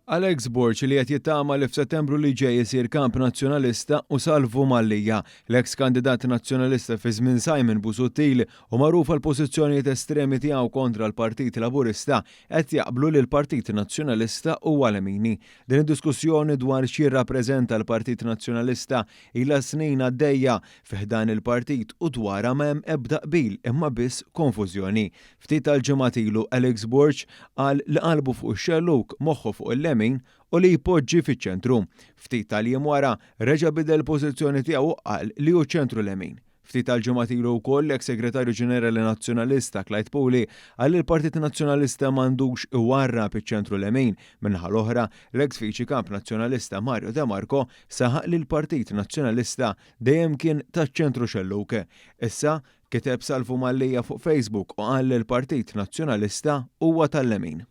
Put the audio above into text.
Alex Borg li qed jittama li f'Settembru li ġej isir Kap Nazzjonalista u Salvu Mallia, l-eks kandidat Nazzjonalista fi żmien Simon Busuttil u magħruf għal pożizzjonijiet estremi tiegħu kontra l-Partit Laburista, qed jaqblu li l-Partit Nazzjonalista huwa lemini. Din id-diskussjoni dwar x'jirrappreżenta l-Partit Nazzjonalista ilha snin għaddejja fi ħdan il-partit u dwarha ma hemm ebda qbil imma biss konfużjoni. Ftit tal-ġimgħat ilu Alex Borg qal li qalbu fuq ix-xellug, moħħu fuq il-lemin u li jpoġġi fiċ-ċentru. Ftit tal-jiem wara reġa' bidel pożizzjoni tiegħu u qal li hu ċentru lemin. Ftit tal-ġimgħat ilu wkoll l-eks Segretarju Ġenerali Nazzjonalista Clyde Puli qal li l-Partit Nazzjonalista m'għandux iwarrab iċ-ċentru lemin. Min-naħa l-oħra, l-eks Viċi Kap Nazzjonalista Mario De Marco saħaq li l-Partit Nazzjonalista dejjem kien taċ-ċentru xellug. Issa, kiteb Salvu Mallia fuq Facebook u qal li l-Partit Nazzjonalista huwa tal-lemin.